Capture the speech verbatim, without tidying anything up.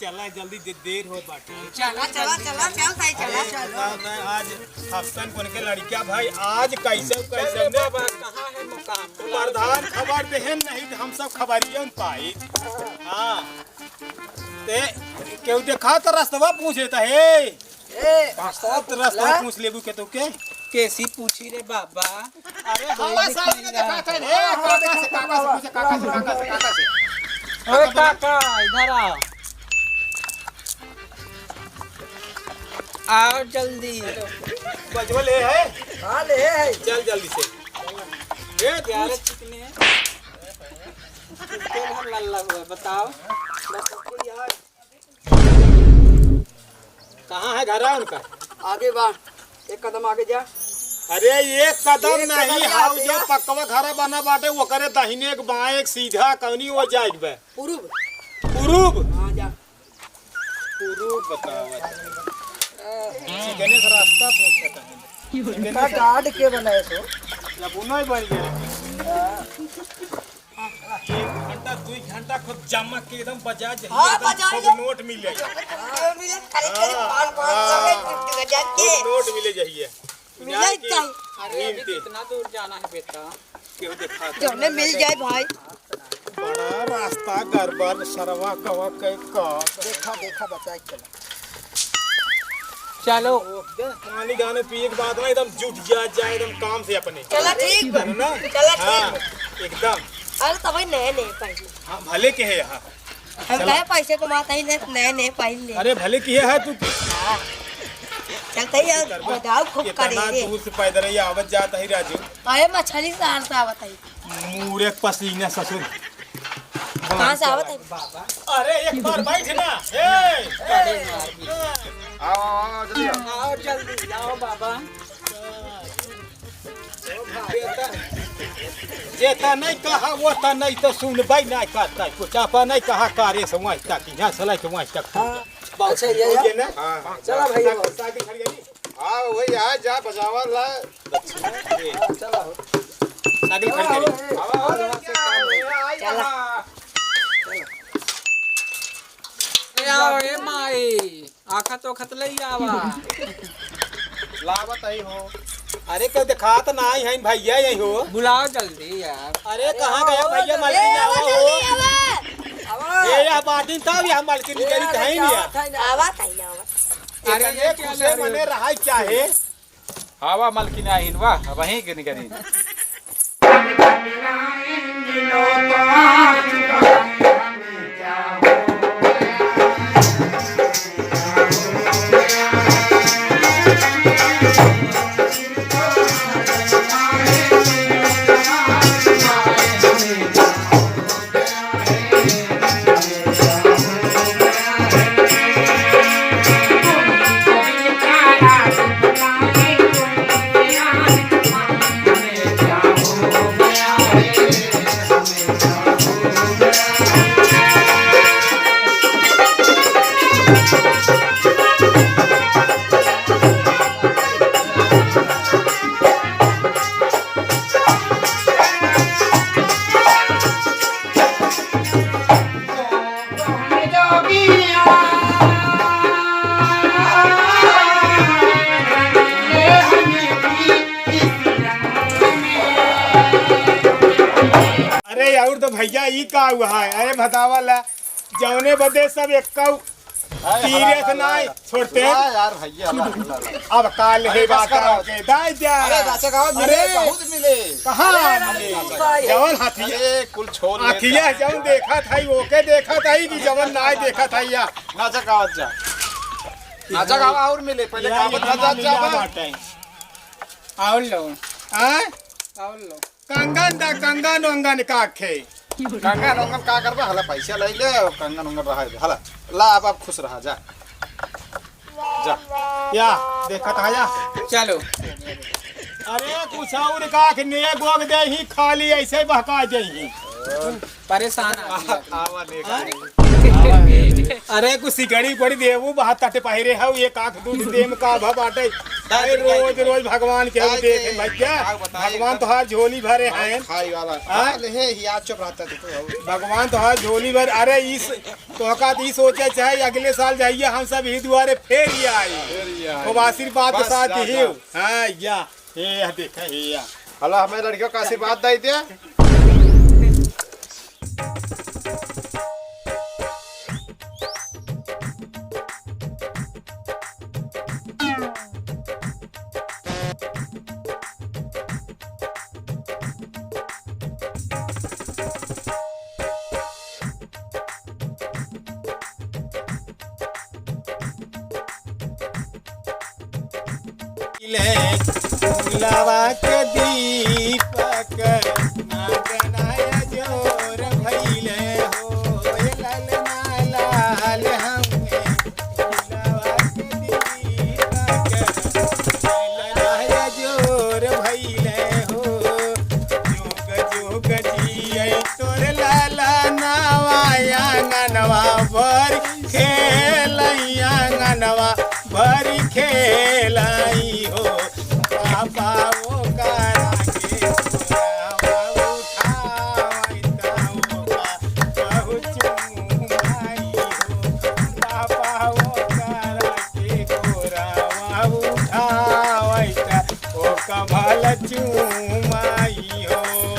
चला जल्दी, दे-, देर हो बाटे। चला, चला, चला, चल भाई, चला, ए, चला। मैं, मैं आज हफ्तन कोन के लड़किया भाई, आज कैसे, कैसे चल ने बाबा, कहाँ है मकान? प्रधान खबर देहेन, नहीं तो हम सब खबरियन पाई। हाँ। ते केहू देखा तो रस्तवा पूछ लेता है। ए, रास्ता तो रास्ता ला। पूछ लेबू के तो के? कैसी पूछी रे बाबा? अरे कोई हवा दिख साहब नहीं के रहा। दिखाता है रे, काका से, काका से पूछे, काका से, काका से, काका से। ओए काका, इधर आओ। आओ जल्दी। बजवा ले है? हाँ, ले है। चल जल्दी से। ए, ग्यारह पूछ। कितने हैं? कितने घर लल्ला हुआ है, बताओ। बस सबके यहाँ कहाँ है घर है उनका? आगे बा, एक कदम आगे जा। अरे एक कदम एक नहीं, कदम हाउ आगे जो जा। पक्कवा घर बना बाटे, ओकरे दाहिने एक बाएं एक सीधा कौनी ओर जाए के बा। पूरुब। पूरुब? हाँ, जा। पूरुब बतावा। गणेश रास्ता पूछता है। का गार्ड के बनाए सो? लबुना ही बन गया। एक घंटा, दुई घंटा खूब जमा के एकदम बजा जहिए, हाँ, एकदम बजा खूब ले। नोट मिले। हाँ, मिले, खाली, खाली हाँ, पान, पान, हाँ। सब एक टुकड़ी बजा के। खूब नोट मिले जहिए। मिले जाए कि चाहिए। अरे, अभी नींद के। कितना दूर जाना है बेटा? केहू देखा तो जौने मिल जाए भाई। बड़ा रास्ता गड़बड़, सरवा कवा के का। देखा, देखा, बचा के चला। चलो। पानी गाने पिए के बाद ना एकदम जुट जा, जाए एकदम काम से अपने। चला ठीक बा। है ना? चला ठीक हाँ, बा। एकदम। अरे तबही नए नए पहले। हाँ, भले के है यहाँ। हम चला। कहे पैसे कमाता ही नहीं, नए नए पहन ले। अरे भले किहे है तू। हाँ। चलते ही यार, करबा। बताओ खूब इतना करे रे। दूर से पैदल ही आवत जात है राजू। अरे मछली शहर से आवत है। मूड़े पसीना ससुर। कहाँ से आवत है? अरे एक बार बैठ ना। ए! आओ, आओ, आओ, जल्दी आओ। आओ जल्दी, आओ बाबा। जेता नहीं कहा, वो ता नहीं तो सुन भाई नहीं करता है। कुछ आपा नहीं कहा, कारे से वहीं तक, यहाँ से लेके वहीं तक। हाँ। बहुत अच्छा, ये हो गया ना? हाँ, हाँ। चला भैया। साइकिल खड़ी है। हाँ, वही आ, जा, बजावा ला। हाँ, चला हो। साइकिल खड़ी करी। आवा, आवा, लड़किया, आवा, आवा, आवा। ए, आओ, ए माई, आखत ओखत लई आवा। लावत ही हो। अरे, कोई देखात नाही है, भैया यही हो। बुलाओ जल्दी यार। अरे, कहाँ गया भैया, मलकिन आवा हो। ए, यह बात ही तब यह मलकिन निकली कहीं नहीं है। आवा, कहीं आवा। अरे, इतने ये क्या खुशे ले रहे हो? मने रहा क्या है? आवा मलकिन आइन, वाह, वहीं के निकरी। अरे यार, तो भैया, ई का हुआ है? अरे, बतावा ला, जौने बदे सब एक्का हाय, तीरे हला, से हला, नाय हला। छोड़ते। वाह यार भैया, हला, हला, हला। अब काल अरे, है बस बात करो। के दाई जा। अरे, नाचे गावत मिले, अरे, बहुत मिले। कहाँ अरे, मिले? अरे, जवन हाथी, अरे, कुल छोड़ ले। हाथिया जवन देखा था, ओके देखा था कि जवन नाय देखा था या। नाचा गावत जा। नाचा गावा और मिले, पहले या, गावत यहाँ ना जा, जा, मिला बा। बाटे। और लो। हाँ? और लो। कंगन दा, कंगन उंगन का खे। कंगन उंगन का करबा? हला पैसा ले ले और कंगन उंगन रहा दे। हला, ला अब, अब खुश रहा, जा। जा। या, देखत हा या। चलो। अरे कुछ और का खे, ने गोग दे ही खाली ऐसे बहका दे ही। परेशान आदमी है। आवा देखा। हाँ? अरे कुछ सिकड़ी पड़ी देबू, बहुत तट पहिरे हऊ, एक आँख दूध देम का भा बाटे। अरे रोज रोज भगवान के हम देखे भैया, भगवान तोहार झोली भरे हैं। खाई वाला। हाँ? ले हे, ही आज चुप रहता तू तो। भगवान तोहार झोली भर। अरे इस तोहका तो ई सोचे चाहे अगले साल जाइए हम सब ही दुआरे फेर ही आई। फेर ही आई। खूब आशीर्वाद के बस, साथ जा, ही। जा। हाँ या, हे या, देखा हे या। हला हमें लड़कियों का आशीर्वाद दे दिया। ले फुलवा के दीपक, ना जनाय जोर भइले हो, ये ललना लाल हमें। फुलवा के दीपक, ना जनाय जोर भइले हो, जोग जोग जिए तोर ललनवा, आंगनवा भर खेल, आंगनवा भर खेलाई हो पापा।